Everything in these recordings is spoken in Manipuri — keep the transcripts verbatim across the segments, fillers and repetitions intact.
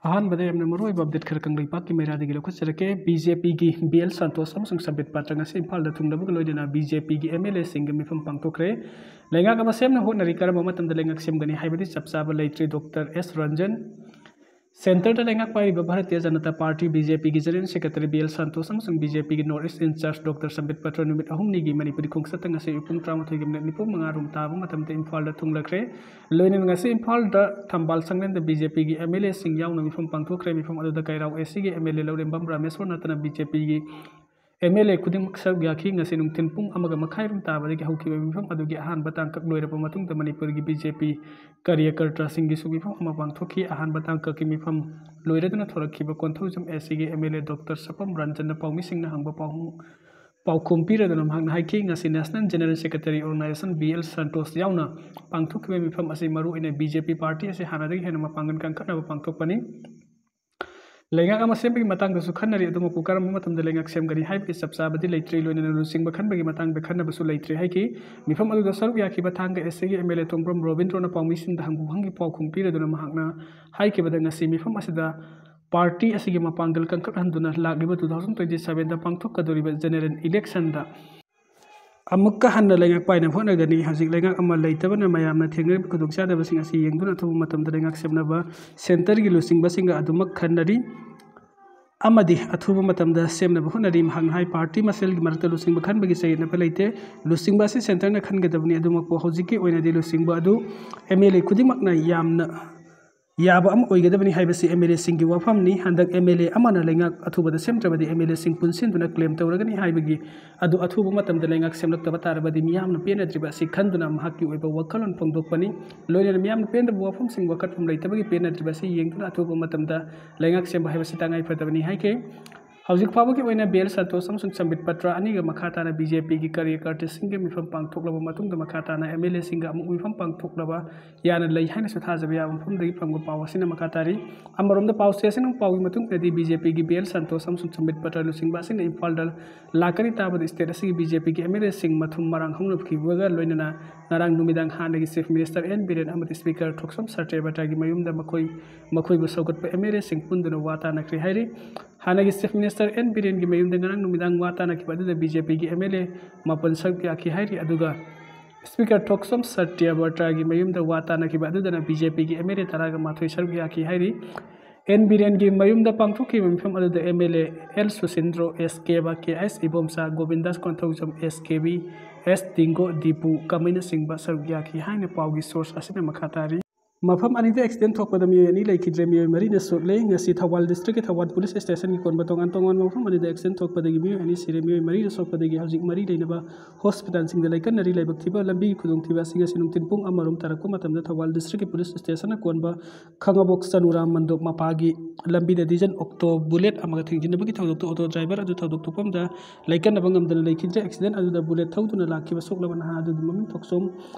ꯑꯍꯥꯟꯕꯗ ꯌꯥꯝꯅ ꯃꯔꯨꯑꯣꯏꯕ ꯑꯞꯗꯦꯠ ꯈꯔ ꯀꯪꯂꯩꯄꯥꯛꯀꯤ ꯃꯩꯔꯥꯗꯒꯤ ꯂꯧꯈꯠꯆꯔꯛꯀꯦ꯫ ꯕꯤ ꯖꯦ ꯄꯤꯒꯤ ꯕꯤ ꯑꯦꯜ ꯁꯟꯇꯣꯁ ꯑꯃꯁꯨꯡ ꯁꯝꯕꯤꯠ ꯄꯥꯇ꯭ꯔ ꯉꯁꯤ ꯏꯝꯐꯥꯜꯗ ꯊꯨꯡꯂꯕꯒ ꯂꯣꯏꯅꯅ ꯕꯤ ꯖꯦ ꯄꯤꯒꯤ ꯑꯦꯝ ꯑꯦꯜ ꯑꯦꯁꯤꯡꯒ ꯃꯤꯐꯝ ꯄꯥꯡꯊꯣꯛꯈ꯭ꯔꯦ꯫ ꯂꯩꯉꯥꯛ ꯑꯃ ꯁꯦꯝꯅꯕ ꯍꯣꯠꯅꯔꯤ꯫ ꯀꯔꯝꯕ ꯃꯇꯝꯗ ꯂꯩꯉꯥꯛ ꯁꯦꯝꯒꯅꯤ ꯍꯥꯏꯕꯗꯤ ꯆꯞ ꯆꯥꯕ ꯂꯩꯇ꯭ꯔꯤ꯫ ꯗꯣꯛꯇꯔ ꯑꯦꯁ ꯔꯟꯖꯟ, ꯁꯦꯟꯇꯔꯗ ꯂꯩꯉꯥꯛ ꯄꯥꯏꯔꯤꯕ Bharatiya Janata party, B J ꯄꯤꯒꯤ general secretary B L Santosh ꯑꯃꯁꯨꯡ ꯕꯤ ꯖꯦ ꯄꯤꯒꯤ ꯅꯣꯔꯠ ꯏꯁ ꯏꯟꯆꯥꯔꯖ ꯗꯣꯛꯇꯔ ꯁꯝꯕꯤꯠ ꯄꯥꯇ꯭ꯔ ꯅꯨꯃꯤꯠ ꯑꯍꯨꯝꯅꯤꯒꯤ ꯃꯅꯤꯄꯨꯔꯤ ꯈꯣꯡꯆꯠꯇ ꯉꯁꯤ ꯄꯨꯡ ꯇꯔꯥꯃꯥꯊꯣꯏꯒꯤ ꯃꯤꯅꯤꯠ ꯅꯤꯐꯨ ꯃꯉꯥ ꯔꯣꯝ ꯇꯥꯕ ꯃꯇꯝꯗ ꯏꯝꯐꯥꯜꯗ ꯊꯨꯡꯂꯈ꯭ꯔꯦ꯫ ꯂꯣꯏꯅꯅ ꯉꯁꯤ ꯏꯝꯐꯥꯜꯗ ꯊꯝꯕꯥꯜ ꯁꯪꯂꯦꯟꯗ ꯕꯤ ꯖꯦ ꯄꯤꯒꯤ ꯑꯦꯝ ꯑꯦꯜ ꯑꯦꯁꯤꯡ ꯌꯥꯎꯅ ꯃꯤꯐꯝ ꯄꯥꯡꯊꯣꯛꯈ꯭ꯔꯦ꯫ ꯃꯤꯐꯝ ꯑꯗꯨꯗ ꯀꯩꯔꯥꯎ ꯑꯦ ꯁꯤꯒꯤ ꯑꯦꯝ ꯑꯦꯜ ꯑꯦ ꯂꯧꯔꯦꯝꯕꯝ ꯔꯥꯃꯦꯁꯣꯔ ꯅꯠꯇꯅ ꯕꯤ ꯖꯦ ꯄꯤꯒꯤ ꯑꯦꯝ ꯑꯦꯜ ꯑꯦ ꯈꯨꯗꯤꯡꯃꯛ ꯁꯔꯨꯛ ꯌꯥꯈꯤ꯫ ꯉꯁꯤ ꯅꯨꯡꯊꯤꯜ ꯄꯨꯡ ꯑꯃꯒ ꯃꯈꯥꯏ ꯔꯣꯝ ꯇꯥꯕꯗꯒꯤ ꯍꯧꯈꯤꯕ ꯃꯤꯐꯝ ꯑꯗꯨꯒꯤ ꯑꯍꯥꯟꯕ ꯇꯥꯡꯀꯛ ꯂꯣꯏꯔꯕ ꯃꯇꯨꯡꯗ ꯃꯅꯤꯄꯨꯔꯒꯤ ꯕꯤ ꯖꯦ ꯄꯤ ꯀꯥꯔꯌꯀꯔꯇꯥꯁꯤꯡꯒꯤꯁꯨ ꯃꯤꯐꯝ ꯑꯃ ꯄꯥꯡꯊꯣꯛꯈꯤ꯫ ꯑꯍꯥꯟꯕ ꯇꯥꯡꯀꯛꯀꯤ ꯃꯤꯐꯝ ꯂꯣꯏꯔꯗꯨꯅ ꯊꯣꯔꯛꯈꯤꯕ ꯀꯣꯟꯊꯧꯖꯝ ꯑꯦ ꯁꯤꯒꯤ M L A doctor Sapam ꯔꯟꯖꯟꯅ ꯄꯥꯎꯃꯤꯁꯤꯡꯅ ꯍꯪꯕ ꯄꯥꯎ-, ꯄꯥꯎꯈꯨꯝ ꯄꯤꯔꯗꯨꯅ ꯃꯍꯥꯛꯅ ꯍꯥꯏꯈꯤ, ꯉꯁꯤ national general secretary organisation B L Santosh ꯌꯥꯎꯅ ꯄꯥꯡꯊꯣꯛꯈꯤꯕ ꯃꯤꯐꯝ ꯑꯁꯤ ꯃꯔꯨꯑꯣꯏꯅ ꯕꯤ ꯖꯦ ꯄꯤ ꯄꯥꯔꯇꯤ ꯑꯁꯤ ꯍꯥꯟꯅꯗꯒꯤ ꯍꯦꯟꯅ ꯃꯄꯥꯡꯒꯜ ꯀꯟꯈꯠꯅꯕ ꯄꯥꯡꯊꯣꯛꯄꯅꯤ꯫ ꯂꯩꯉꯥꯛ ꯑꯃ ꯁꯦꯝꯕꯒꯤ ꯃꯇꯥꯡꯗꯁꯨ ꯈꯟꯅꯔꯤ, ꯑꯗꯨꯃꯛꯄꯨ ꯀꯔꯝꯕ ꯃꯇꯝꯗ ꯂꯩꯉꯥꯛ ꯁꯦꯝꯒꯅꯤ ꯍꯥꯏꯕꯒꯤ ꯆꯞ ꯆꯥꯕꯗꯤ ꯂꯩꯇ꯭ꯔꯤ, ꯂꯣꯏꯅꯅ ꯂꯨꯆꯤꯡꯕ ꯈꯟꯕꯒꯤ ꯃꯇꯥꯡꯗ ꯈꯟꯅꯕꯁꯨ ꯂꯩꯇ꯭ꯔꯤ ꯍꯥꯏꯈꯤ꯫ ꯃꯤꯐꯝ ꯑꯗꯨꯗ ꯁꯔꯨꯛ ꯌꯥꯈꯤꯕ ꯊꯥꯡꯒ ꯑꯦꯁ ꯁꯤꯒꯤ ꯑꯦꯝ ꯑꯦꯜ ꯑꯦ ꯇꯣꯡꯕ꯭ꯔꯝ ꯔꯣꯕꯤꯟꯗ꯭ꯔꯣꯅ ꯄꯥꯎꯃꯤꯁꯤꯡꯗ ꯍꯪꯕ ꯋꯥꯍꯪꯒꯤ ꯄꯥꯎꯈꯨꯝ ꯄꯤꯔꯗꯨꯅ ꯃꯍꯥꯛꯅ ꯍꯥꯏꯈꯤꯕꯗ, ꯉꯁꯤ ꯃꯤꯐꯝ ꯑꯁꯤꯗ ꯄꯥꯔꯇꯤ ꯑꯁꯤꯒꯤ ꯃꯄꯥꯡꯒꯜ ꯀꯟꯈꯠꯍꯟꯗꯨꯅ ꯂꯥꯛꯂꯤꯕ two thousand twenty sevenꯗ ꯄꯥꯡꯊꯣꯛꯀꯗꯧꯔꯤꯕ ꯖꯦꯅꯔꯦꯜ ꯏꯂꯦꯛꯁꯟꯗ ꯑꯃꯨꯛꯀ ꯍꯟꯅ ꯂꯩꯉꯥꯛ ꯄꯥꯏꯅꯕ ꯍꯣꯠꯅꯒꯅꯤ꯫ ꯍꯧꯖꯤꯛ ꯂꯩꯉꯥꯛ ꯑꯃ ꯂꯩꯇꯕꯅ ꯃꯌꯥꯝꯅ ꯊꯦꯡꯅꯔꯤꯕ ꯈꯨꯗꯣꯡꯆꯥꯗꯕꯁꯤꯡ ꯑꯁꯤ ꯌꯦꯡꯗꯨꯅ ꯑꯊꯨꯕ ꯃꯇꯝꯗ ꯂꯩꯉꯥꯛ ꯁꯦꯝꯅꯕ ꯁꯦꯟꯇꯔꯒꯤ ꯂꯨꯆꯤꯡꯕꯁꯤꯡꯒ ꯑꯗꯨꯃꯛ ꯈꯟꯅꯔꯤ ꯑꯃꯗꯤ ꯑꯊꯨꯕ ꯃꯇꯝꯗ ꯁꯦꯝꯅꯕ ꯍꯣꯠꯅꯔꯤ꯫ ꯃꯍꯥꯛꯅ ꯍꯥꯏ, ꯄꯥꯔꯇꯤ ꯃꯁꯦꯜꯒꯤ ꯃꯔꯛꯇ ꯂꯨꯆꯤꯡꯕ ꯈꯟꯕꯒꯤ ꯆꯌꯦꯠꯅꯕ ꯂꯩꯇꯦ꯫ ꯂꯨꯆꯤꯡꯕ ꯑꯁꯤ ꯁꯦꯟꯇꯔꯅ ꯈꯟꯒꯗꯕꯅꯤ꯫ ꯑꯗꯨꯃꯛꯄꯨ ꯍꯧꯖꯤꯛꯀꯤ ꯑꯣꯏꯅꯗꯤ ꯂꯨꯆꯤꯡꯕ ꯑꯗꯨ ꯑꯦꯝ ꯑꯦꯜ ꯑꯦ ꯈꯨꯗꯤꯡꯃꯛꯅ ꯌꯥꯝꯅ ꯌꯥꯕ ꯑꯃ ꯑꯣꯏꯒꯗꯕꯅꯤ ꯍꯥꯏꯕꯁꯤ ꯑꯦꯝ ꯑꯦꯜ ꯑꯦꯁꯤꯡꯒꯤ ꯋꯥꯐꯝꯅꯤ꯫ ꯍꯟꯗꯛ ꯑꯦꯝ ꯑꯦꯜ ꯑꯦ ꯑꯃꯅ ꯂꯩꯉꯥꯛ ꯑꯊꯨꯕꯗ ꯁꯦꯝꯗ꯭ꯔꯕꯗꯤ ꯑꯦꯝ ꯑꯦꯜ ꯑꯦꯁꯤꯡ ꯄꯨꯟꯁꯤꯟꯗꯨꯅ ꯀ꯭ꯂꯦꯝ ꯇꯧꯔꯒꯅꯤ ꯍꯥꯏꯕꯒꯤ ꯑꯗꯨ ꯑꯊꯨꯕ ꯃꯇꯝꯗ ꯂꯩꯉꯥꯛ ꯁꯦꯝꯂꯛꯇꯕ ꯇꯥꯔꯕꯗꯤ ꯃꯤꯌꯥꯝꯅ ꯄꯦꯟꯅꯗ꯭ꯔꯤꯕ ꯑꯁꯤ ꯈꯟꯗꯨꯅ ꯃꯍꯥꯛꯀꯤ ꯑꯣꯏꯕ ꯋꯥꯈꯜꯂꯣꯟ ꯐꯣꯡꯗꯣꯛꯄꯅꯤ꯫ ꯂꯣꯏꯅꯅ ꯃꯤꯌꯥꯝꯅ ꯄꯦꯟꯗꯕ ꯋꯥꯐꯝꯁꯤꯡ, ꯋꯥꯀꯠꯐꯝ ꯂꯩꯇꯕꯒꯤ ꯄꯦꯟꯅꯗ꯭ꯔꯤꯕ ꯑꯁꯤ ꯌꯦꯡꯗꯨꯅ ꯑꯊꯨꯕ ꯃꯇꯝꯗ ꯂꯩꯉꯥꯛ ꯁꯦꯝꯕ ꯍꯥꯏꯕꯁꯤ ꯇꯉꯥꯏ ꯐꯗꯕꯅꯤ ꯍꯥꯏꯈꯤ꯫ ꯍꯧꯖꯤꯛ ꯐꯥꯎꯕꯒꯤ ꯑꯣꯏꯅ ꯕꯤ ꯑꯦꯜ ꯁꯟꯇꯣꯁ ꯑꯃꯁꯨꯡ ꯁꯝꯕꯤꯠ ꯄꯇ꯭ꯔ ꯑꯅꯤꯒ ꯃꯈꯥ ꯇꯥꯅ ꯕꯤ ꯖꯦ ꯄꯤꯒꯤ ꯀꯥꯔꯌꯀꯔꯇꯥꯁꯤꯡꯒ ꯃꯤꯐꯝ ꯄꯥꯡꯊꯣꯛꯂꯕ ꯃꯇꯨꯡꯗ ꯃꯈꯥ ꯇꯥꯅ ꯑꯦꯝ ꯑꯦꯜ ꯑꯦꯁꯤꯡꯒ ꯑꯃꯨꯛ ꯃꯤꯐꯝ ꯄꯥꯡꯊꯣꯛꯅꯕ ꯌꯥꯅ ꯂꯩ ꯍꯥꯏꯅꯁꯨ ꯊꯥꯖꯕ ꯌꯥꯕ ꯃꯐꯝꯗꯒꯤ ꯐꯪꯕ ꯄꯥꯎ ꯑꯁꯤꯅ ꯃꯈꯥ ꯇꯥꯔꯤ꯫ ꯑꯃꯔꯣꯝꯗ ꯄꯥꯎꯆꯦ ꯑꯁꯤꯅ ꯄꯥꯎꯒꯤ ꯃꯇꯨꯡ ꯏꯟꯅꯗꯤ ꯕꯤ ꯖꯦ ꯄꯤꯒꯤ ꯕꯤ ꯑꯦꯜ ꯁꯟꯇꯣꯁ ꯑꯃꯁꯨꯡ ꯁꯝꯕꯤꯠ ꯄꯇ꯭ꯔ ꯂꯨꯆꯤꯡꯕ ꯑꯁꯤꯅ ꯏꯝꯐꯥꯜꯗ ꯂꯥꯛꯀꯅꯤ ꯇꯥꯕꯗ ꯁ꯭ꯇꯦꯠ ꯑꯁꯤꯒꯤ ꯕꯤ ꯖꯦ ꯄꯤꯒꯤ ꯑꯦꯝ ꯑꯦꯜ ꯑꯦꯁꯤꯡ ꯃꯊꯨꯝ ꯃꯔꯥꯡ ꯍꯧꯅꯈꯤꯕꯒ ꯂꯣꯏꯅꯅ ꯉꯔꯥꯡ ꯅꯨꯃꯤꯗꯥꯡ ꯍꯥꯟꯅꯒꯤ ꯆꯤꯐ ꯃꯤꯅꯤꯁꯇꯔ ꯑꯦꯟ ꯕꯤꯔꯦꯟ ꯑꯃꯗꯤ ꯁ꯭ꯄꯤꯀꯔ ꯊꯣꯛꯆꯣꯝ ꯁꯇ꯭ꯌꯕ꯭ꯔꯇꯒꯤ ꯃꯌꯨꯝꯗ ꯃꯈꯣꯏ, ꯃꯈꯣꯏꯕꯨ ꯁꯧꯒꯠꯄ ꯑꯦꯝ ꯑꯦꯜ ꯑꯦꯁꯤꯡ ꯄꯨꯟꯗꯨꯅ ꯋꯥ ꯇꯥꯅꯈ꯭ꯔꯦ ꯍꯥꯏꯔꯤ꯫ ꯍꯥꯟꯅꯒꯤ ꯆꯤꯐ ꯃꯤꯅꯤꯁꯇꯔ ꯑꯦꯟ ꯕꯤꯔꯦꯟꯒꯤ ꯃꯌꯨꯝꯗ ꯉꯔꯥꯡ ꯅꯨꯃꯤꯗꯥꯡ ꯋꯥ ꯇꯥꯅꯈꯤꯕ ꯑꯗꯨꯗ ꯕꯤ ꯖꯦ ꯄꯤꯒꯤ ꯑꯦꯝ ꯑꯦꯜ ꯑꯦ ꯃꯥꯄꯟ ꯁꯔꯨꯛ ꯌꯥꯈꯤ ꯍꯥꯏꯔꯤ꯫ ꯑꯗꯨꯒ ꯁ꯭ꯄꯤꯀꯔ ꯊꯣꯛꯆꯣꯝ ꯁꯇ꯭ꯌꯕ꯭ꯔꯇꯒꯤ ꯃꯌꯨꯝꯗ ꯋꯥ ꯇꯥꯅꯈꯤꯕ ꯑꯗꯨꯗꯅ ꯕꯤ ꯖꯦ ꯄꯤꯒꯤ ꯑꯦꯝ ꯑꯦꯜ ꯑꯦ ꯇꯔꯥꯒ ꯃꯥꯊꯣꯏ ꯁꯔꯨꯛ ꯌꯥꯈꯤ ꯍꯥꯏꯔꯤ꯫ ꯑꯦꯟ ꯕꯤꯔꯦꯟꯒꯤ ꯃꯌꯨꯝꯗ ꯄꯥꯡꯊꯣꯛꯈꯤꯕ ꯃꯤꯐꯝ ꯑꯗꯨꯗ M L A L Susindro, S Keba, K H Ibomcha, Gobindas Konthoujam, S K B, S Tingo, Dipu ꯀꯃꯩꯅꯆꯤꯡꯕ ꯁꯔꯨꯛ ꯌꯥꯈꯤ ꯍꯥꯏꯅ ꯄꯥꯎꯒꯤ ꯁꯣꯔꯁ ꯑꯁꯤꯅ ꯃꯈꯥ ꯇꯥꯔꯤ꯫ ꯃꯐꯝ ꯑꯅꯤꯗ ꯑꯦꯛꯁꯤꯗꯦꯟ ꯊꯣꯛꯄꯗ ꯃꯤꯑꯣꯏ ꯑꯅꯤ ꯂꯩꯈꯤꯗ꯭ꯔꯦ, ꯃꯤꯑꯣꯏ ꯃꯔꯤꯅ ꯁꯣꯛꯂꯦ꯫ ꯉꯁꯤ ꯊꯧꯕꯥꯜ ꯗꯤꯁꯇ꯭ꯔꯤꯛꯀꯤ ꯊꯧꯕꯥꯜ ꯄꯨꯂꯤꯁ ꯁ꯭ꯇꯦꯁꯟꯒꯤ ꯀꯣꯟꯕ ꯇꯣꯉꯥꯟ ꯇꯣꯉꯥꯟꯕ ꯃꯐꯝ ꯑꯅꯤꯗ ꯑꯦꯛꯁꯤꯗꯦꯟ ꯊꯣꯛꯄꯗꯒꯤ ꯃꯤꯑꯣꯏ ꯑꯅꯤ ꯁꯤꯔꯦ, ꯃꯤꯑꯣꯏ ꯃꯔꯤꯅ ꯁꯣꯛꯄꯗꯒꯤ ꯍꯧꯖꯤꯛ ꯃꯔꯤ ꯂꯩꯅꯕ ꯍꯣꯁꯄꯤꯇꯥꯜꯁꯤꯡꯗ ꯂꯥꯏꯀꯠꯅꯔꯤ꯫ ꯂꯥꯏꯕꯛ ꯊꯤꯕ ꯂꯝꯕꯤꯒꯤ ꯈꯨꯗꯣꯡꯊꯤꯕ ꯑꯁꯤ ꯉꯁꯤ ꯅꯨꯡꯊꯤꯜ ꯄꯨꯡ ꯑꯃꯔꯣꯝ ꯇꯥꯔꯛꯄ ꯃꯇꯝꯗ ꯊꯧꯕꯥꯜ ꯗꯤꯁꯇ꯭ꯔꯤꯛꯀꯤ ꯄꯨꯂꯤꯁ ꯁ꯭ꯇꯦꯁꯟꯅ ꯀꯣꯟꯕ ꯈꯥꯉꯕꯣꯛ ꯆꯅꯨꯔꯥꯝ ꯃꯟꯗꯣꯞ ꯃꯄꯥꯒꯤ ꯂꯝꯕꯤꯗ ꯗꯤꯖꯟ ꯑꯣꯛꯇꯣ ꯕꯨꯂꯦꯠ ꯑꯃꯒ ꯊꯦꯡꯖꯤꯟꯅꯕꯒꯤ ꯊꯧꯗꯣꯛꯇ ꯑꯣꯇꯣ ꯗ꯭ꯔꯥꯏꯚꯔ ꯑꯗꯨ ꯊꯧꯗꯣꯛ ꯊꯣꯛꯐꯝꯗ ꯂꯥꯏꯀꯠꯅꯕ ꯉꯝꯗꯅ ꯂꯩꯈꯤꯗ꯭ꯔꯦ꯫ ꯑꯦꯛꯁꯤꯗꯦꯟ ꯑꯗꯨꯗ ꯕꯨꯂꯦꯠ ꯊꯧꯗꯨꯅ ꯂꯥꯛꯈꯤꯕ ꯁꯣꯛꯂꯕ ꯅꯍꯥ ꯑꯗꯨꯒꯤ ꯃꯃꯤꯡ ꯊꯣꯛꯆꯣꯝ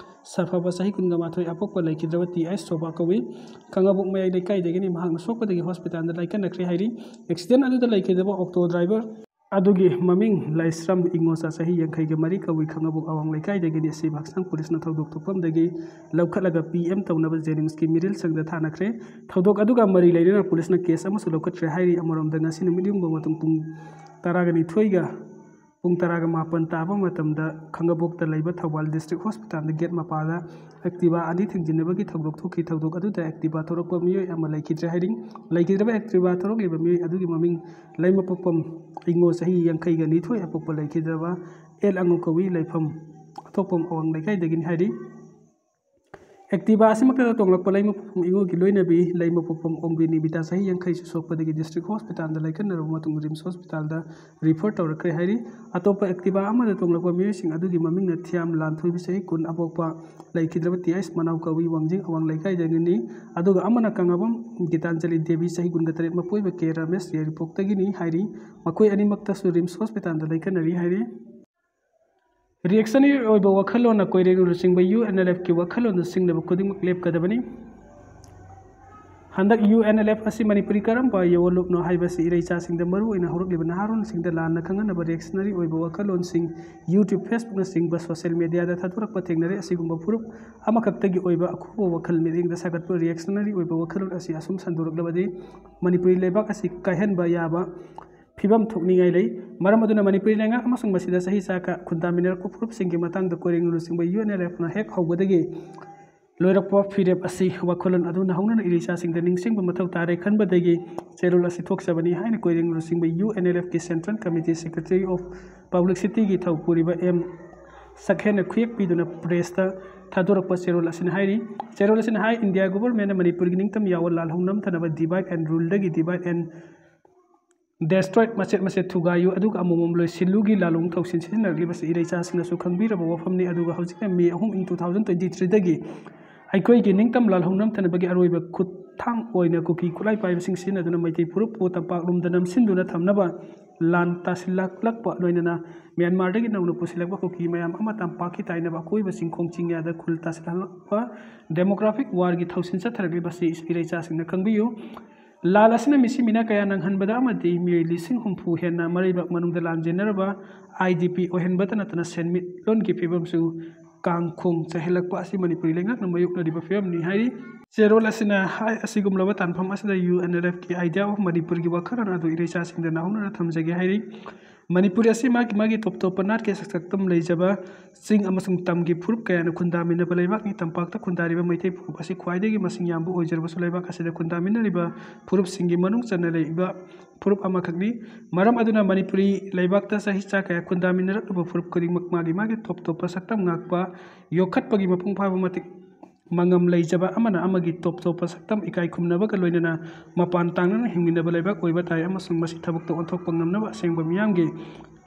ꯁꯔꯐꯕ, ꯆꯍꯤ ꯀꯨꯟꯒ ꯃꯥꯊꯣꯏ, ꯑꯄꯣꯛꯄ ꯂꯩꯈꯤꯗ꯭ꯔꯕ ꯇꯤ ꯑꯩꯆ ꯁꯣꯚꯥ ꯀꯧꯏ꯫ ꯈꯥꯉꯕꯣꯛ ꯃꯌꯥꯏ ꯂꯩꯀꯥꯏꯗꯒꯤꯅꯤ꯫ ꯃꯍꯥꯛꯅ ꯁꯣꯛꯄꯗꯒꯤ ꯍꯣꯁꯄꯤꯇꯥꯜꯗ ꯂꯥꯏꯀꯠꯅꯈ꯭ꯔꯦ ꯍꯥꯏꯔꯤ꯫ ꯑꯦꯛꯁꯤꯗꯦꯟ ꯑꯗꯨꯗ ꯂꯩꯈꯤꯗꯕ ꯑꯣꯛꯇꯣ ꯗ꯭ꯔꯥꯏꯚꯔ ꯑꯗꯨꯒꯤ ꯃꯃꯤꯡ ꯂꯥꯏꯁ꯭ꯔꯝ ꯏꯉꯣꯆꯥ, ꯆꯍꯤ ꯌꯥꯡꯈꯩꯒ ꯃꯔꯤ ꯀꯧꯏ꯫ ꯈꯥꯉꯕꯣꯛ ꯑꯋꯥꯡ ꯂꯩꯀꯥꯏꯗꯒꯤꯅꯤ꯫ ꯑꯁꯤꯕꯨ ꯍꯛꯁꯪ ꯄꯨꯂꯤꯁꯅ ꯊꯧꯗꯣꯛ ꯊꯣꯛꯐꯝꯗꯒꯤ ꯂꯧꯈꯠꯂꯒ ꯄꯤ ꯑꯦꯝ ꯇꯧꯅꯕ ꯖꯦꯅꯤꯝꯁꯀꯤ ꯃꯤꯔꯤꯜ ꯁꯪꯗ ꯊꯥꯅꯈ꯭ꯔꯦ꯫ ꯊꯧꯗꯣꯛ ꯑꯗꯨꯒ ꯃꯔꯤ ꯂꯩꯅꯅ ꯄꯨꯂꯤꯁꯅ ꯀꯦꯁ ꯑꯃꯁꯨ ꯂꯧꯈꯠꯈ꯭ꯔꯦ ꯍꯥꯏꯔꯤ꯫ ꯑꯃꯔꯣꯝꯗ ꯉꯁꯤ ꯅꯨꯃꯤꯠ ꯌꯨꯡꯕ ꯃꯇꯨꯡ ꯄꯨꯡ ꯇꯔꯥꯒ ꯅꯤꯊꯣꯏꯒ ꯄꯨꯡ ꯇꯔꯥꯒ ꯃꯥꯄꯟ ꯇꯥꯕ ꯃꯇꯝꯗ ꯈꯥꯉꯕꯣꯛꯇ ꯂꯩꯕ ꯊꯧꯕꯥꯜ ꯗꯤꯁꯇ꯭ꯔꯤꯛ ꯍꯣꯁꯄꯤꯇꯥꯜꯗ ꯒꯦꯠ ꯃꯄꯥꯗ ꯑꯦꯛꯇꯤꯚꯥ ꯑꯅꯤ ꯊꯤꯡꯖꯤꯟꯅꯕꯒꯤ ꯊꯧꯗꯣꯛ ꯊꯣꯛꯈꯤ꯫ ꯊꯧꯗꯣꯛ ꯑꯗꯨꯗ ꯑꯦꯛꯇꯤꯚꯥ ꯊꯧꯔꯛꯄ ꯃꯤꯑꯣꯏ ꯑꯃ ꯂꯩꯈꯤꯗ꯭ꯔꯦ ꯍꯥꯏꯔꯤ꯫ ꯂꯩꯈꯤꯗ꯭ꯔꯕ ꯑꯦꯛꯇꯤꯚꯥ ꯊꯧꯔꯛꯂꯤꯕ ꯃꯤꯑꯣꯏ ꯑꯗꯨꯒꯤ ꯃꯃꯤꯡ ꯂꯩꯃꯄꯣꯛꯄꯝ ꯏꯉꯣ, ꯆꯍꯤ ꯌꯥꯡꯈꯩꯒ ꯅꯤꯊꯣꯏ, ꯑꯄꯣꯛꯄ ꯂꯩꯈꯤꯗ꯭ꯔꯕ ꯑꯦꯜ ꯑꯉꯧ ꯀꯧꯏ꯫ ꯂꯩꯐꯝ ꯑꯊꯣꯛꯄꯝ ꯑꯋꯥꯡ ꯂꯩꯀꯥꯏꯗꯒꯤꯅꯤ ꯍꯥꯏꯔꯤ꯫ ꯑꯦꯛꯇꯤꯚꯥ ꯑꯁꯤꯃꯛꯇꯗ ꯇꯣꯡꯂꯛꯄ ꯂꯩꯃꯄꯣꯛꯐꯝ ꯏꯉꯣꯒꯤ ꯂꯣꯏꯅꯕꯤ ꯂꯩꯃꯄꯣꯛꯐꯝ ꯑꯣꯝꯕꯤ ꯅꯤꯕꯤꯇꯥ ꯆꯍꯤ ꯌꯥꯡꯈꯩꯁꯨ ꯁꯣꯛꯄꯗꯒꯤ ꯗꯤꯁꯇ꯭ꯔꯤꯛ ꯍꯣꯁꯄꯤꯇꯥꯜꯗ ꯂꯥꯏꯀꯠꯅꯔꯕ ꯃꯇꯨꯡ ꯔꯤꯝꯁ ꯍꯣꯁꯄꯤꯇꯥꯜꯗ ꯔꯤꯐꯔ ꯇꯧꯔꯛꯈ꯭ꯔꯦ ꯍꯥꯏꯔꯤ꯫ ꯑꯇꯣꯞꯄ ꯑꯦꯛꯇꯤꯚꯥ ꯑꯃꯗ ꯇꯣꯡꯂꯛꯄ ꯃꯤꯑꯣꯏꯁꯤꯡ ꯑꯗꯨꯒꯤ ꯃꯃꯤꯡꯅ ꯊꯤꯌꯥꯝ ꯂꯥꯟꯊꯣꯏꯕꯤ ꯆꯍꯤ ꯀꯨꯟ ꯑꯄꯣꯛꯄ ꯂꯩꯈꯤꯗ꯭ꯔꯕ ꯇꯤ ꯑꯥꯏꯁ ꯃꯅꯥꯎ ꯀꯧꯏ ꯋꯥꯡꯖꯤꯡ ꯑꯋꯥꯡ ꯂꯩꯀꯥꯏꯗꯒꯤꯅꯤ꯫ ꯑꯗꯨꯒ ꯑꯃꯅ ꯀꯪꯂꯥꯕꯝ ꯒꯤꯇꯥꯟꯖꯂꯤ ꯗꯦꯕꯤ ꯆꯍꯤ ꯀꯨꯟꯒ ꯇꯔꯦꯠ ꯃꯄꯣꯏꯕ ꯀꯦ ꯔꯥꯃꯦꯁ ꯌꯥꯏꯔꯤꯄꯣꯛꯇꯒꯤꯅꯤ ꯍꯥꯏꯔꯤ꯫ ꯃꯈꯣꯏ ꯑꯅꯤꯃꯛꯇꯁꯨ ꯔꯤꯝꯁ ꯍꯣꯁꯄꯤꯇꯥꯜꯗ ꯂꯩꯀꯠꯅꯔꯤ ꯍꯥꯏꯔꯤ꯫ ꯔꯤꯑꯦꯛꯁꯟꯅꯔꯤ ꯑꯣꯏꯕ ꯋꯥꯈꯜꯂꯣꯟꯅ ꯀꯣꯏꯔꯦꯡ ꯂꯨꯆꯤꯡꯕ ꯌꯨ ꯑꯦꯟ ꯑꯦꯜ ꯑꯦꯐꯀꯤ ꯋꯥꯈꯜꯂꯣꯟꯗ ꯆꯤꯡꯅꯕ ꯈꯨꯗꯤꯡꯃꯛ ꯂꯦꯞꯀꯗꯕꯅꯤ꯫ ꯍꯟꯗꯛ ꯌꯨ ꯑꯦꯟ ꯑꯦꯜ ꯑꯦꯐ ꯑꯁꯤ ꯃꯅꯤꯄꯨꯔꯤ ꯀꯔꯝꯕ ꯌꯣꯜꯂꯨꯞꯅꯣ ꯍꯥꯏꯕꯁꯤ ꯏꯔꯩꯆꯥꯁꯤꯡꯗ, ꯃꯔꯨꯑꯣꯏꯅ ꯍꯧꯔꯛꯂꯤꯕ ꯅꯍꯥꯔꯣꯜꯁꯤꯡꯗ ꯂꯥꯟꯅ ꯈꯪꯍꯟꯅꯕ ꯔꯤꯑꯦꯛꯁꯟꯅꯔꯤ ꯑꯣꯏꯕ ꯋꯥꯈꯜꯂꯣꯟꯁꯤꯡ YouTube, Facebook ꯅꯆꯤꯡꯕ ꯁꯣꯁꯤꯌꯦꯜ ꯃꯦꯗꯤꯌꯥꯗ ꯊꯥꯗꯣꯔꯛꯄ ꯊꯦꯡꯅꯔꯦ꯫ ꯑꯁꯤꯒꯨꯝꯕ ꯐꯨꯔꯨꯞ ꯑꯃꯈꯛꯇꯒꯤ ꯑꯣꯏꯕ ꯑꯈꯨꯕ ꯋꯥꯈꯜ ꯃꯤꯠꯌꯦꯡꯗ ꯁꯥꯒꯠꯄ ꯔꯤꯑꯦꯛꯁꯟꯅꯔꯤ ꯑꯣꯏꯕ ꯋꯥꯈꯜꯂꯣꯟ ꯑꯁꯤ ꯑꯁꯨꯝ ꯁꯟꯗꯣꯔꯛꯂꯕꯗꯤ ꯃꯅꯤꯄꯨꯔꯤ ꯂꯩꯕꯥꯛ ꯑꯁꯤ ꯀꯥꯏꯍꯟꯕ ꯌꯥꯕ ꯐꯤꯕꯝ ꯊꯣꯛꯅꯤꯡꯉꯥꯏ ꯂꯩ꯫ ꯃꯔꯝ ꯑꯗꯨꯅ ꯃꯅꯤꯄꯨꯔꯤ ꯂꯩꯉꯥꯛ ꯑꯃꯁꯨꯡ ꯃꯁꯤꯗ ꯆꯍꯤ ꯆꯥ ꯀꯌꯥ ꯈꯨꯟꯗꯥꯃꯤꯟꯅꯔꯛꯄ ꯐꯨꯔꯨꯞꯁꯤꯡꯒꯤ ꯃꯇꯥꯡꯗ ꯀꯣꯏꯔꯦꯡ ꯂꯨꯆꯤꯡꯕ ꯌꯨ ꯑꯦꯟ ꯑꯦꯜ ꯑꯦꯐꯅ ꯍꯦꯛ ꯍꯧꯕꯗꯒꯤ ꯂꯣꯏꯔꯛꯄ ꯐꯤꯔꯦꯞ ꯑꯁꯤ ꯋꯥꯈꯜꯂꯣꯟ ꯑꯗꯨ ꯅꯧꯍꯧꯅꯅ ꯏꯔꯩꯆꯥꯁꯤꯡꯗ ꯅꯤꯡꯁꯤꯡꯕ ꯃꯊꯧ ꯇꯥꯔꯦ ꯈꯟꯕꯗꯒꯤ ꯆꯦꯔꯣꯜ ꯑꯁꯤ ꯊꯣꯛꯆꯕꯅꯤ ꯍꯥꯏꯅ ꯀꯣꯏꯔꯦꯡ ꯂꯨꯆꯤꯡꯕ ꯌꯨ ꯑꯦꯟ ꯑꯦꯜ ꯑꯦꯐꯀꯤ Central Committee Secretary of Publicityꯒꯤ ꯊꯧ ꯄꯨꯔꯤꯕ ꯑꯦꯝ ꯁꯛꯍꯦꯟꯅ ꯈꯨꯌꯦꯛ ꯄꯤꯗꯨꯅ ꯄ꯭ꯔꯦꯁꯇ ꯊꯥꯗꯣꯔꯛꯄ ꯆꯦꯔꯣꯜ ꯑꯁꯤꯅ ꯍꯥꯏꯔꯤ꯫ ꯆꯦꯔꯣꯜ ꯑꯁꯤꯅ ꯍꯥꯏ, ꯏꯟꯗꯤꯌꯥ ꯒꯣꯚꯔꯟꯃꯦꯟꯠꯅ ꯃꯅꯤꯄꯨꯔꯒꯤ ꯅꯤꯡꯇꯝ ꯌꯥꯎꯕ ꯂꯥꯜꯍꯧ ꯅꯝꯊꯅꯕ divide and ruleꯗꯒꯤ divide and destroy, ꯃꯆꯦꯠ ꯃꯆꯦꯠ ꯊꯨꯒꯥꯏꯌꯨ, ꯑꯗꯨꯒ ꯑꯃꯃꯝ ꯂꯣꯏꯁꯤꯜꯂꯨꯒꯤ ꯂꯥꯂꯣꯡ ꯊꯧꯁꯤꯜ ꯁꯤꯖꯤꯟꯅꯔꯛꯂꯤꯕꯁꯤ ꯏꯔꯩꯆꯥꯁꯤꯡꯅꯁꯨ ꯈꯪꯕꯤꯔꯕ ꯋꯥꯐꯝꯅꯤ꯫ ꯑꯗꯨꯒ ꯍꯧꯖꯤꯛꯅ ꯃꯦ ꯑꯍꯨꯝ, ꯏꯪ two thousand twenty threeꯗꯒꯤ ꯑꯩꯈꯣꯏꯒꯤ ꯅꯤꯡꯇꯝ ꯂꯥꯜꯍꯧ ꯅꯝꯊꯅꯕꯒꯤ ꯑꯔꯣꯏꯕ ꯈꯨꯠꯊꯥꯡ ꯑꯣꯏꯅ ꯀꯨꯀꯤ ꯈꯨꯠꯂꯥꯏ ꯄꯥꯏꯕꯁꯤꯡ ꯁꯤꯖꯤꯟꯅꯗꯨꯅ ꯃꯩꯇꯩ ꯐꯨꯔꯨꯞꯄꯨ ꯇꯝꯄꯥꯛꯂꯣꯝꯗ ꯅꯝꯁꯤꯟꯗꯨꯅ ꯊꯝꯅꯕ ꯂꯥꯟ ꯇꯥꯁꯤꯜꯂꯛꯂꯛꯄ ꯂꯣꯏꯅꯅ ꯃ꯭ꯌꯥꯟꯃꯥꯔꯗꯒꯤ ꯅꯧꯅ ꯄꯨꯁꯤꯜꯂꯛꯄ ꯀꯨꯀꯤ ꯃꯌꯥꯝ ꯑꯃ ꯇꯝꯄꯥꯛꯀꯤ ꯇꯥꯏꯅꯕ ꯑꯀꯣꯏꯕꯁꯤꯡ ꯈꯣꯡ ꯆꯤꯡꯌꯥꯗ ꯈꯨꯜ ꯇꯥꯁꯤꯜꯍꯜꯂꯛꯄ demographic warꯒꯤ ꯊꯧꯁꯤꯜ ꯆꯠꯊꯔꯛꯂꯤꯕꯁꯤ ꯏꯔꯩꯆꯥꯁꯤꯡꯅ ꯈꯪꯕꯤꯌꯨ꯫ ꯂꯥꯜ ꯑꯁꯤꯅ ꯃꯤꯁꯤ ꯃꯤꯅꯥ ꯀꯌꯥ ꯅꯪꯍꯟꯕꯗ ꯑꯃꯗꯤ ꯃꯤꯑꯣꯏ ꯂꯤꯁꯤꯡ ꯍꯨꯝꯐꯨ ꯍꯦꯟꯅ ꯃꯔꯩꯕꯥꯛ ꯃꯅꯨꯡꯗ ꯂꯥꯟꯖꯦꯟꯅꯔꯕ ꯑꯥꯏ ꯗꯤ ꯄꯤ ꯑꯣꯏꯍꯟꯕꯇ ꯅꯠꯇꯅ ꯁꯦꯟꯃꯤꯠꯂꯣꯟꯒꯤ ꯐꯤꯕꯝꯁꯨ ꯀꯥꯡꯈꯣꯡ ꯆꯥꯏꯍꯜꯂꯛꯄ ꯑꯁꯤ ꯃꯅꯤꯄꯨꯔꯤ ꯂꯩꯉꯥꯛꯅ ꯃꯥꯌꯣꯛꯅꯔꯤꯕ ꯐꯤꯕꯝꯅꯤ ꯍꯥꯏꯔꯤ꯫ ꯆꯦꯔꯣꯜ ꯑꯁꯤꯅ ꯍꯥꯏ, ꯑꯁꯤꯒꯨꯝꯂꯕ ꯇꯥꯟꯐꯝ ꯑꯁꯤꯗ ꯌꯨ ꯑꯦꯟ ꯑꯦꯜ ꯑꯦꯐꯀꯤ idea of ꯃꯅꯤꯄꯨꯔꯒꯤ ꯋꯥꯈꯜꯂꯣꯟ ꯑꯗꯨ ꯏꯔꯩꯆꯥꯁꯤꯡꯗ ꯅꯧꯍꯧꯅꯅ ꯊꯝꯖꯒꯦ ꯍꯥꯏꯔꯤ꯫ ꯃꯅꯤꯄꯨꯔꯤ ꯑꯁꯤ ꯃꯥꯒꯤ ꯃꯥꯒꯤ ꯇꯣꯞ ꯇꯣꯞꯄ ꯅꯥꯠꯀꯤ ꯁꯛꯇꯝ ꯂꯩꯖꯕ ꯆꯤꯡ ꯑꯃꯁꯨꯡ ꯇꯝꯒꯤ ꯐꯨꯔꯨꯞ ꯀꯌꯥꯅ ꯈꯨꯟꯗꯥꯃꯤꯟꯅꯕ ꯂꯩꯕꯥꯛꯅꯤ꯫ ꯇꯝꯄꯥꯛꯇ ꯈꯨꯟꯗꯥꯔꯤꯕ ꯃꯩꯇꯩ ꯐꯨꯔꯨꯞ ꯑꯁꯤ ꯈ꯭ꯋꯥꯏꯗꯒꯤ ꯃꯁꯤꯡ ꯌꯥꯝꯕ ꯑꯣꯏꯖꯔꯕꯁꯨ ꯂꯩꯕꯥꯛ ꯑꯁꯤꯗ ꯈꯨꯟꯗꯥꯃꯤꯟꯅꯔꯤꯕ ꯐꯨꯔꯨꯞꯁꯤꯡꯒꯤ ꯃꯅꯨꯡ ꯆꯟꯅ ꯂꯩꯕ ꯐꯨꯔꯨꯞ ꯑꯃꯈꯛꯅꯤ꯫ ꯃꯔꯝ ꯑꯗꯨꯅ ꯃꯅꯤꯄꯨꯔꯤ ꯂꯩꯕꯥꯛꯇ ꯆꯍꯤ ꯆꯥ ꯀꯌꯥ ꯈꯨꯟꯗꯥꯃꯤꯟꯅꯔꯛꯂꯕ ꯐꯨꯔꯨꯞ ꯈꯨꯗꯤꯡꯃꯛ ꯃꯥꯒꯤ ꯃꯥꯒꯤ ꯇꯣꯞ ꯇꯣꯞꯄ ꯁꯛꯇꯝ ꯉꯥꯛꯄ ꯌꯣꯛꯈꯠꯄꯒꯤ ꯃꯄꯨꯡ ꯐꯥꯕ ꯃꯇꯤꯛ ꯃꯉꯝ ꯂꯩꯖꯕ ꯑꯃꯅ ꯑꯃꯒꯤ ꯇꯣꯞ ꯇꯣꯞꯄ ꯁꯛꯇꯝ ꯏꯀꯥꯏ ꯈꯨꯝꯅꯕꯒ ꯂꯣꯏꯅꯅ ꯃꯄꯥꯟ ꯇꯥꯡꯅꯅ ꯍꯤꯡꯃꯤꯟꯅꯕ ꯂꯩꯕꯥꯛ ꯑꯣꯏꯕ ꯇꯥꯏ, ꯑꯃꯁꯨꯡ ꯃꯁꯤ ꯊꯕꯛꯇ ꯑꯣꯟꯊꯣꯛꯄ ꯉꯝꯅꯕ ꯑꯁꯦꯡꯕ ꯃꯤꯌꯥꯝꯒꯤ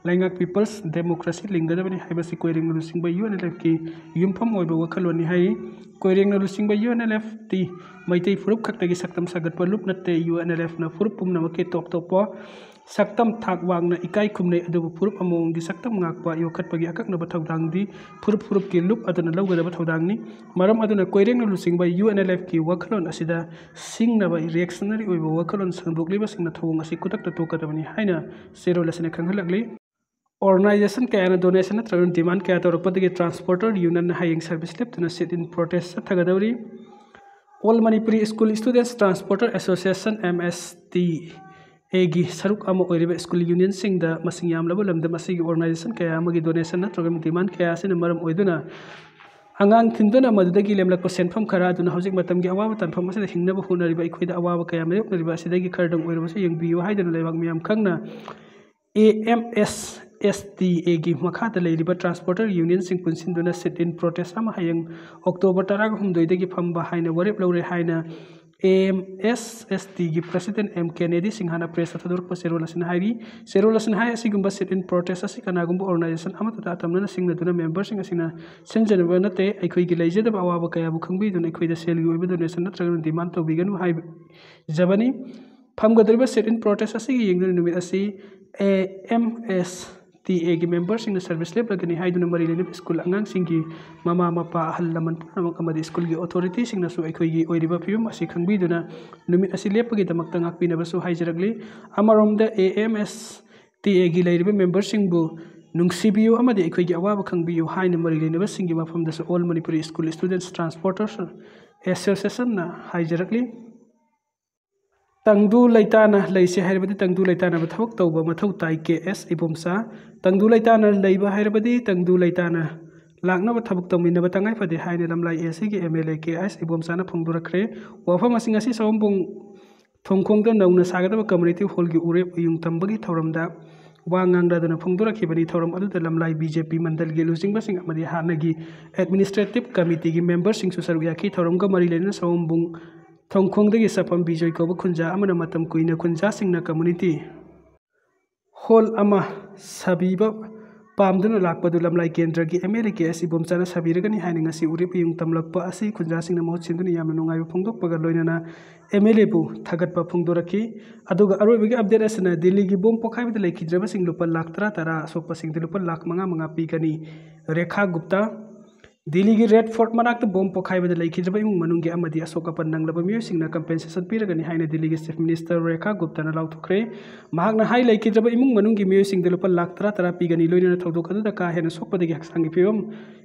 ꯂꯩꯉꯥꯛ, people's democracy, ꯂꯤꯡꯒꯗꯕꯅꯤ ꯍꯥꯏꯕꯁꯤ ꯀꯣꯏꯔꯦꯡꯅ ꯂꯨꯆꯤꯡꯕ UNLFꯀꯤ ꯌꯨꯝꯐꯝ ꯑꯣꯏꯕ ꯋꯥꯈꯜꯂꯣꯟꯅꯤ ꯍꯥꯏ꯫ ꯀꯣꯏꯔꯦꯡꯅ ꯂꯨꯆꯤꯡꯕ UNLFꯇꯤ ꯃꯩꯇꯩ ꯐꯨꯔꯨꯞ ꯈꯛꯇꯒꯤ ꯁꯛꯇꯝ ꯁꯥꯒꯠꯄ ꯂꯨꯞ ꯅꯠꯇꯦ꯫ UNLFꯅ ꯐꯨꯔꯨꯞ ꯄꯨꯝꯅꯃꯛꯀꯤ ꯇꯣꯞ ꯇꯣꯞꯄ ꯁꯛꯇꯝ ꯊꯥꯛ ꯋꯥꯡꯅ ꯏꯀꯥꯏ ꯈꯨꯝꯅꯩ, ꯑꯗꯨꯕꯨ ꯐꯨꯔꯨꯞ ꯑꯃꯃꯝꯒꯤ ꯁꯛꯇꯝ ꯉꯥꯛꯄ ꯌꯣꯛꯈꯠꯄꯒꯤ ꯑꯀꯛꯅꯕ ꯊꯧꯗꯥꯡꯗꯤ ꯐꯨꯔꯨꯞ ꯐꯨꯔꯨꯞꯀꯤ ꯂꯨꯞ ꯑꯗꯨꯅ ꯂꯧꯒꯗꯕ ꯊꯧꯗꯥꯡꯅꯤ꯫ ꯃꯔꯝ ꯑꯗꯨꯅ ꯀꯣꯏꯔꯦꯡꯅ ꯂꯨꯆꯤꯡꯕ UNLFꯀꯤ ꯋꯥꯈꯜꯂꯣꯟ ꯑꯁꯤꯗ ꯁꯤꯡꯅꯕ reactionary ꯑꯣꯏꯕ ꯋꯥꯈꯜꯂꯣꯟ ꯁꯟꯗꯣꯛꯂꯤꯕꯁꯤꯡꯅ ꯊꯧꯑꯣꯡ ꯑꯁꯤ ꯈꯨꯗꯛꯇ ꯇꯣꯛꯀꯗꯕꯅꯤ ꯍꯥꯏꯅ ꯆꯦꯔꯣꯜ ꯑꯁꯤꯅ ꯈꯪꯍꯜꯂꯛꯂꯤ꯫ Organization ꯀꯌꯥꯅ donation ꯅꯠꯇ꯭ꯔꯒ demand ꯀꯌꯥ ꯇꯧꯔꯛꯄꯗꯒꯤ Transporter Union ꯍꯌꯦꯡ service ꯂꯦꯞꯇꯨꯅ sit in protest ꯆꯠꯊꯒꯗꯧꯔꯤ꯫ All Manipuri School Students Transporter Association, MSTAꯒꯤ ꯁꯔꯨꯛ ꯑꯃ ꯑꯣꯏꯔꯤꯕ school unionꯁꯤꯡꯗ ꯃꯁꯤꯡ ꯌꯥꯝꯂꯕ ꯂꯝꯗꯝ ꯑꯁꯤꯒꯤ organization ꯀꯌꯥ ꯑꯃꯒꯤ donation ꯅꯠꯇ꯭ꯔꯒ demand ꯀꯌꯥ ꯑꯁꯤꯅ ꯃꯔꯝ ꯑꯣꯏꯗꯨꯅ ꯑꯉꯥꯡ ꯊꯤꯟꯗꯨꯅ ꯃꯗꯨꯗꯒꯤ ꯂꯦꯝꯂꯛꯄ ꯁꯦꯟꯐꯝ ꯈꯔ ꯑꯗꯨꯅ ꯍꯧꯖꯤꯛ ꯃꯇꯝꯒꯤ ꯑꯋꯥꯕ ꯇꯥꯟꯐꯝ ꯑꯁꯤꯗ ꯍꯤꯡꯅꯕ ꯍꯣꯠꯅꯔꯤꯕ ꯑꯩꯈꯣꯏꯗ ꯑꯋꯥꯕ ꯀꯌꯥ ꯃꯥꯌꯣꯛꯅꯔꯤꯕ ꯑꯁꯤꯗꯒꯤ ꯈꯔꯗꯪ ꯑꯣꯏꯔꯕꯁꯨ ꯌꯦꯡꯕꯤꯌꯨ ꯍꯥꯏꯗꯨꯅ ꯂꯩꯕꯥꯛ ꯃꯤꯌꯥꯝ ꯈꯪꯅ AMSSTAꯒꯤ ꯃꯈꯥꯗ ꯂꯩꯔꯤꯕ transporter unionꯁꯤꯡ ꯄꯨꯟꯁꯤꯟꯗꯨꯅ sit in protest ꯑꯃ ꯍꯌꯦꯡ October ꯇꯔꯥꯍꯨꯝꯗꯣꯏꯗꯒꯤ ꯐꯝꯕ ꯍꯥꯏꯅ ꯋꯥꯔꯦꯞ ꯂꯧꯔꯦ ꯍꯥꯏꯅ AMSSTꯒꯤ president M Kennedy ꯁꯤꯡꯍꯅ pressꯇ ꯊꯥꯗꯣꯔꯛꯄ ꯆꯦꯔꯣꯜ ꯑꯁꯤꯅ ꯍꯥꯏꯔꯤ꯫ ꯆꯦꯔꯣꯜ ꯑꯁꯤꯅ ꯍꯥꯏ, ꯑꯁꯤꯒꯨꯝꯕ sit in protest ꯑꯁꯤ ꯀꯅꯥꯒꯨꯝꯕ organization ꯑꯃꯠꯇꯗ ꯑꯇꯝꯅꯅ ꯁꯤꯡꯅꯗꯨꯅ memberꯁꯤꯡ ꯑꯁꯤꯅ ꯁꯤꯟꯖꯅꯕ ꯅꯠꯇꯦ꯫ ꯑꯩꯈꯣꯏꯒꯤ ꯂꯩꯖꯗꯕ ꯑꯋꯥꯕ ꯀꯌꯥꯕꯨ ꯈꯪꯕꯤꯗꯨꯅ ꯑꯩꯈꯣꯏꯗ ꯁꯦꯜꯒꯤ ꯑꯣꯏꯕ donation ꯅꯠꯇ꯭ꯔꯒꯅ demand ꯇꯧꯕꯤꯒꯅꯨ ꯍꯥꯏꯖꯕꯅꯤ꯫ ꯐꯝꯒꯗꯧꯔꯤꯕ sit in protest ꯑꯁꯤꯒꯤ ꯌꯦꯡꯗꯨꯅ ꯅꯨꯃꯤꯠ ꯑꯁꯤ AMSTAꯒꯤ memberꯁꯤꯡꯅ service ꯂꯦꯞꯂꯒꯅꯤ ꯍꯥꯏꯗꯨꯅ ꯃꯔꯤ ꯂꯩꯅꯕ school ꯑꯉꯥꯡꯁꯤꯡꯒꯤ ꯃꯃꯥ ꯃꯄꯥ, ꯑꯍꯜ ꯂꯃꯟ ꯄꯨꯝꯅꯃꯛ ꯑꯃꯗꯤ schoolꯒꯤ authorityꯁꯤꯡꯅꯁꯨ ꯑꯩꯈꯣꯏꯒꯤ ꯑꯣꯏꯔꯤꯕ ꯐꯤꯕꯝ ꯑꯁꯤ ꯈꯪꯕꯤꯗꯨꯅ ꯅꯨꯃꯤꯠ ꯑꯁꯤ ꯂꯦꯞꯄꯒꯤꯗꯃꯛꯇ ꯉꯥꯛꯄꯤꯅꯕꯁꯨ ꯍꯥꯏꯖꯔꯛꯂꯤ꯫ ꯑꯃꯔꯣꯝꯗ AMSTAꯒꯤ ꯂꯩꯔꯤꯕ memberꯁꯤꯡꯕꯨ ꯅꯨꯡꯁꯤꯕꯤꯌꯨ ꯑꯃꯗꯤ ꯑꯩꯈꯣꯏꯒꯤ ꯑꯋꯥꯕ ꯈꯪꯕꯤꯌꯨ ꯍꯥꯏꯅ ꯃꯔꯤ ꯂꯩꯅꯕꯁꯤꯡꯒꯤ ꯃꯐꯝꯗꯁꯨ All Manipuri School Students Transporters Associationꯅ ꯍꯥꯏꯖꯔꯛꯂꯤ꯫ ꯇꯪꯗꯨ ꯂꯩꯇꯥꯅ ꯂꯩꯁꯤ ꯍꯥꯏꯔꯕꯗꯤ ꯇꯪꯗꯨ ꯂꯩꯇꯥꯅꯕ ꯊꯕꯛ ꯇꯧꯕ ꯃꯊꯧ ꯇꯥꯏ꯫ ꯀꯦ ꯑꯦꯁ ꯏꯕꯣꯝꯆꯥ꯫ ꯇꯪꯗꯨ ꯂꯩꯇꯥꯅ ꯂꯩꯕ ꯍꯥꯏꯔꯕꯗꯤ ꯇꯪꯗꯨ ꯂꯩꯇꯥꯅ ꯂꯥꯛꯅꯕ ꯊꯕꯛ ꯇꯧꯃꯤꯟꯅꯕ ꯇꯉꯥꯏ ꯐꯗꯦ ꯍꯥꯏꯅ ꯂꯝꯂꯥꯏ ꯑꯦ ꯁꯤꯒꯤ ꯑꯦꯝ ꯑꯦꯜ ꯑꯦ ꯀꯦ ꯑꯩꯁ ꯏꯕꯣꯝꯆꯥꯅ ꯐꯣꯡꯗꯣꯔꯛꯈ꯭ꯔꯦ꯫ ꯋꯥꯐꯝ ꯑꯁꯤ ꯉꯁꯤ ꯁꯑꯣꯝꯕꯨꯡ ꯊꯣꯡꯈꯣꯡꯗ ꯅꯧꯅ ꯁꯥꯒꯗꯕ community hallꯒꯤ ꯎꯔꯦꯞ ꯎꯌꯨꯡ ꯇꯝꯕꯒꯤ ꯊꯧꯔꯝꯗ ꯋꯥ ꯉꯥꯡꯅꯗꯨꯅ ꯐꯣꯡꯗꯣꯔꯛꯈꯤꯕꯅꯤ꯫ ꯊꯧꯔꯝ ꯑꯗꯨꯗ ꯂꯝꯂꯥꯏ ꯕꯤ ꯖꯦ ꯄꯤ ꯃꯟꯗꯜꯒꯤ ꯂꯨꯆꯤꯡꯕꯁꯤꯡ ꯑꯃꯗꯤ ꯍꯥꯟꯅꯒꯤ ꯑꯦꯗꯃꯤꯅꯤꯁꯇ꯭ꯔꯦꯇꯤꯚ ꯀꯃꯤꯇꯤꯒꯤ ꯃꯦꯝꯕꯔꯁꯤꯡꯁꯨ ꯁꯔꯨꯛ ꯌꯥꯈꯤ꯫ ꯊꯧꯔꯝꯒ ꯃꯔꯤ ꯂꯩꯅꯅ ꯁꯑꯣꯝꯕꯨꯡ ꯊꯣꯡꯈꯣꯡꯗꯒꯤ ꯁꯥꯐꯝ ꯕꯤꯖꯣꯏ ꯀꯧꯕ ꯈꯨꯟꯖꯥ ꯑꯃꯅ ꯃꯇꯝ ꯀꯨꯏꯅ ꯈꯨꯟꯖꯥꯁꯤꯡꯅ ꯀꯝꯃ꯭ꯌꯨꯅꯤꯇꯤ ꯍꯣꯜ ꯑꯃ ꯁꯥꯕꯤꯕ ꯄꯥꯝꯗꯨꯅ ꯂꯥꯛꯄꯗꯨ ꯂꯝꯂꯥꯏ ꯀꯦꯟꯗ꯭ꯔꯒꯤ ꯑꯦꯝ ꯑꯦꯜ ꯑꯦ ꯀꯦ ꯑꯦꯁ ꯏꯕꯣꯝꯆꯥꯅ ꯁꯥꯕꯤꯔꯒꯅꯤ ꯍꯥꯏꯅ ꯉꯁꯤ ꯎꯔꯤꯞ ꯏꯌꯨꯡ ꯇꯝꯂꯛꯄ ꯑꯁꯤ ꯈꯨꯟꯖꯥꯁꯤꯡꯅ ꯃꯍꯨꯠ ꯁꯤꯟꯗꯨꯅ ꯌꯥꯝꯅ ꯅꯨꯡꯉꯥꯏꯕ ꯐꯣꯡꯗꯣꯛꯄꯒ ꯂꯣꯏꯅꯅ ꯑꯦꯝ ꯑꯦꯜ ꯑꯦꯕꯨ ꯊꯥꯒꯠꯄ ꯐꯣꯡꯗꯣꯔꯛꯈꯤ꯫ ꯑꯗꯨꯒ ꯑꯔꯣꯏꯕꯒꯤ ꯑꯞꯗꯦꯠ ꯑꯁꯤꯅ ꯗꯤꯜꯂꯤꯒꯤ ꯕꯣꯝ ꯄꯣꯈꯥꯏꯕꯗ ꯂꯩꯈꯤꯗ꯭ꯔꯕꯁꯤꯡ ꯂꯨꯄꯥ ꯂꯥꯈ ꯇꯔꯥ ꯇꯔꯥ, ꯑꯁꯣꯛꯄꯁꯤꯡꯗ ꯂꯨꯄꯥ ꯂꯥꯈ ꯃꯉꯥ ꯃꯉꯥ ꯄꯤꯒꯅꯤ꯫ ꯔꯦꯈꯥ ꯒꯨꯞꯇꯥ꯫ ꯗꯤꯜꯂꯤꯒꯤ ꯔꯦꯗ ꯐꯣꯔꯠ ꯃꯅꯥꯛꯇ ꯕꯣꯝ ꯄꯣꯈꯥꯏꯕꯗ ꯂꯩꯈꯤꯗ꯭ꯔꯕ ꯏꯃꯨꯡ ꯃꯅꯨꯡꯒꯤ ꯑꯃꯗꯤ ꯑꯁꯣꯛ ꯑꯄꯟ ꯅꯪꯂꯕ ꯃꯤꯑꯣꯏꯁꯤꯡꯅ ꯀꯝꯄꯦꯟꯁꯦꯁꯟ ꯄꯤꯔꯒꯅꯤ ꯍꯥꯏꯅ ꯗꯤꯜꯂꯤꯒꯤ ꯆꯤꯐ ꯃꯤꯅꯤꯁꯇꯔ ꯔꯦꯈꯥ ꯒꯨꯞꯇꯥꯅ ꯂꯥꯎꯊꯣꯛꯈ꯭ꯔꯦ꯫ ꯃꯍꯥꯛꯅ ꯍꯥꯏ, ꯂꯩꯈꯤꯗ꯭ꯔꯕ ꯏꯃꯨꯡ ꯃꯅꯨꯡꯒꯤ ꯃꯤꯑꯣꯏꯁꯤꯡꯗ ꯂꯨꯄꯥ ꯂꯥꯈ ꯇꯔꯥ ꯇꯔꯥ ꯄꯤꯒꯅꯤ, ꯂꯣꯏꯅꯅ ꯊꯧꯗꯣꯛ ꯑꯗꯨꯗ ꯀꯥ ꯍꯦꯟꯅ ꯁꯣꯛꯄꯗꯒꯤ ꯍꯛꯆꯥꯡꯒꯤ ꯐꯤꯕꯝ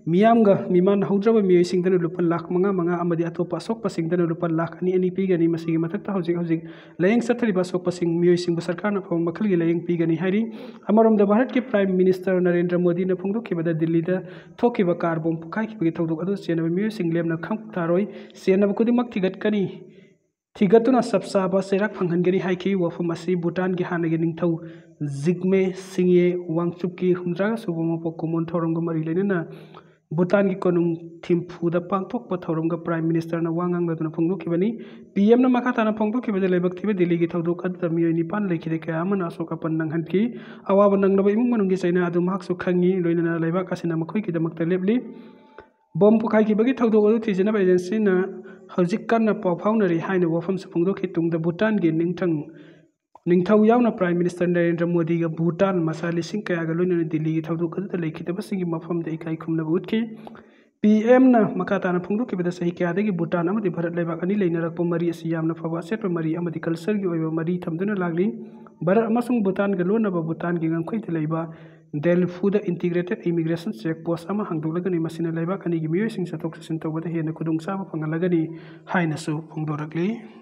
ꯃꯤꯌꯥꯝꯒ ꯃꯤꯃꯥꯟ ꯍꯧꯗ꯭ꯔꯕ ꯃꯤꯑꯣꯏꯁꯤꯡꯗꯅ ꯂꯨꯄꯥ ꯂꯥꯈ ꯃꯉꯥ ꯃꯉꯥ ꯑꯃꯗꯤ ꯑꯇꯣꯞꯄ ꯑꯁꯣꯛꯄꯁꯤꯡꯗꯅ ꯂꯨꯄꯥ ꯂꯥꯈ ꯑꯅꯤ ꯑꯅꯤ ꯄꯤꯒꯅꯤ꯫ ꯃꯁꯤꯒꯤ ꯃꯊꯛꯇ ꯍꯧꯖꯤꯛ ꯍꯧꯖꯤꯛ ꯂꯥꯏꯌꯦꯡ ꯆꯠꯊꯔꯤꯕ ꯑꯁꯣꯛꯄꯁꯤꯡ ꯃꯤꯑꯣꯏꯁꯤꯡꯕꯨ ꯁꯔꯀꯥꯔꯅ ꯑꯐꯕ ꯃꯈꯜꯒꯤ ꯂꯥꯏꯌꯦꯡ ꯄꯤꯒꯅꯤ ꯍꯥꯏꯔꯤ꯫ ꯑꯃꯔꯣꯝꯗ ꯚꯥꯔꯠꯀꯤ ꯄ꯭ꯔꯥꯏꯝ ꯃꯤꯅꯤꯁꯇꯔ ꯅꯔꯦꯟꯗ꯭ꯔ ꯃꯣꯗꯤꯅ ꯐꯣꯡꯗꯣꯛꯈꯤꯕꯗ ꯗꯤꯜꯂꯤꯗ ꯊꯣꯛꯈꯤꯕ ꯀꯥꯔ ꯕꯣꯝ ꯄꯣꯈꯥꯏꯈꯤꯕꯒꯤ ꯊꯧꯗꯣꯛ ꯑꯗꯨ ꯆꯦꯟꯅꯕ ꯃꯤꯑꯣꯏꯁꯤꯡ ꯂꯦꯝꯅ ꯈꯪ ꯇꯥꯔꯣꯏ꯫ ꯆꯦꯟꯅꯕ ꯈꯨꯗꯤꯡꯃꯛ ꯊꯤꯒꯠꯀꯅꯤ꯫ ꯊꯤꯒꯠꯇꯨꯅ ꯆꯞ ꯆꯥꯕ ꯆꯩꯔꯥꯛ ꯐꯪꯍꯟꯒꯅꯤ ꯍꯥꯏꯈꯤ꯫ ꯋꯥꯐꯝ ꯑꯁꯤ ꯚꯨꯇꯥꯟꯒꯤ ꯍꯥꯟꯅꯒꯤ ꯅꯤꯡꯊꯧ ꯖꯤꯒꯃꯦ ꯁꯤꯡꯌꯦ ꯋꯥꯡꯆꯨꯞꯀꯤ ꯍꯨꯝꯗ꯭ꯔꯥꯒ ꯁꯨꯕ ꯃꯄꯣꯛ ꯀꯨꯝꯑꯣꯟ ꯊꯧꯔꯝꯒ ꯃꯔꯤ ꯂꯩꯅꯅ ꯚꯨꯇꯥꯟꯒꯤ ꯀꯣꯅꯨꯡ ꯊꯤꯝꯐꯨꯗ ꯄꯥꯡꯊꯣꯛꯄ ꯊꯧꯔꯝꯒ ꯄ꯭ꯔꯥꯏꯝ ꯃꯤꯅꯤꯁꯇꯔꯅ ꯋꯥ ꯉꯥꯡꯅꯗꯨꯅ ꯐꯣꯡꯗꯣꯛꯈꯤꯕꯅꯤ꯫ ꯄꯤ ꯑꯦꯝꯅ ꯃꯈꯥ ꯇꯥꯅ ꯐꯣꯡꯗꯣꯛꯈꯤꯕꯗ ꯂꯥꯏꯕꯛ ꯊꯤꯕ ꯗꯤꯜꯂꯤꯒꯤ ꯊꯧꯗꯣꯛ ꯑꯗꯨꯗ ꯃꯤꯑꯣꯏ ꯅꯤꯄꯥꯟ ꯂꯩꯈꯤꯗꯦ, ꯀꯌꯥ ꯑꯃꯅ ꯑꯁꯣꯛ ꯑꯄꯟ ꯅꯪꯍꯟꯈꯤ꯫ ꯑꯋꯥꯕ ꯅꯪꯂꯕ ꯏꯃꯨꯡ ꯃꯅꯨꯡꯒꯤ ꯆꯩꯅꯥ ꯑꯗꯨ ꯃꯍꯥꯛꯁꯨ ꯈꯪꯏ, ꯂꯣꯏꯅꯅ ꯂꯩꯕꯥꯛ ꯑꯁꯤꯅ ꯃꯈꯣꯏꯒꯤꯗꯃꯛꯇ ꯂꯦꯞꯂꯤ꯫ ꯕꯣꯝ ꯄꯣꯈꯥꯏꯈꯤꯕꯒꯤ ꯊꯧꯗꯣꯛ ꯑꯗꯨ ꯊꯤꯖꯤꯟꯅꯕ ꯑꯦꯖꯦꯟꯁꯤꯅ ꯍꯧꯖꯤꯛ ꯀꯟꯅ ꯄꯥꯎ ꯐꯥꯎꯅꯔꯤ ꯍꯥꯏꯅ ꯋꯥꯐꯝꯁꯨ ꯐꯣꯡꯗꯣꯛꯈꯤ꯫ ꯇꯨꯡꯗ ꯚꯨꯇꯥꯟꯒꯤ ꯅꯤꯡꯊꯪ ꯅꯤꯡꯊꯧ ꯌꯥꯎꯅ ꯄ꯭ꯔꯥꯏꯝ ꯃꯤꯅꯤꯁꯇꯔ ꯅꯔꯦꯟꯗ꯭ꯔ ꯃꯣꯗꯤꯒ ꯚꯨꯇꯥꯟ ꯃꯆꯥ ꯂꯤꯁꯤꯡ ꯀꯌꯥꯒ ꯂꯣꯏꯅꯅ ꯗꯤꯜꯂꯤꯒꯤ ꯊꯧꯗꯣꯛ ꯑꯗꯨꯗ ꯂꯩꯈꯤꯗꯕꯁꯤꯡꯒꯤ ꯃꯐꯝꯗ ꯏꯀꯥꯏ ꯈꯨꯝꯅꯕ ꯎꯠꯈꯤ꯫ ꯄꯤ ꯑꯦꯝꯅ ꯃꯈꯥ ꯇꯥꯅ ꯐꯣꯡꯗꯣꯛꯈꯤꯕꯗ, ꯆꯍꯤ ꯀꯌꯥꯗꯒꯤ ꯚꯨꯇꯥꯟ ꯑꯃꯗꯤ ꯚꯥꯔꯠ ꯂꯩꯕꯥꯛ ꯑꯅꯤ ꯂꯩꯅꯔꯛꯄ ꯃꯔꯤ ꯑꯁꯤ ꯌꯥꯝꯅ ꯐꯕ ꯑꯆꯦꯠꯄ ꯃꯔꯤ ꯑꯃꯗꯤ ꯀꯜꯆꯔꯒꯤ ꯑꯣꯏꯕ ꯃꯔꯤ ꯊꯝꯗꯨꯅ ꯂꯥꯛꯂꯤ꯫ ꯚꯥꯔꯠ ꯑꯃꯁꯨꯡ ꯚꯨꯇꯥꯟꯒ ꯂꯣꯟꯅꯕ ꯚꯨꯇꯥꯟꯒꯤ ꯉꯝꯈꯩꯗ ꯂꯩꯕ ꯗꯦꯜꯐꯨꯗ ꯏꯟꯇꯤꯒ꯭ꯔꯦꯇꯦꯠ ꯏꯃꯤꯒ꯭ꯔꯦꯁꯟ ꯆꯦꯛ ꯄꯣꯁ ꯑꯃ ꯍꯥꯡꯗꯣꯛꯂꯒꯅꯤ꯫ ꯃꯁꯤꯅ ꯂꯩꯕꯥꯛ ꯑꯅꯤꯒꯤ ꯃꯤꯑꯣꯏꯁꯤꯡ ꯆꯠꯊꯣꯛ ꯆꯠꯁꯤꯟ ꯇꯧꯕꯗ ꯍꯦꯟꯅ ꯈꯨꯗꯣꯡꯆꯥꯕ ꯐꯪꯍꯜꯂꯒꯅꯤ ꯍꯥꯏꯅꯁꯨ ꯐꯣꯡꯗꯣꯔꯛꯂꯤ꯫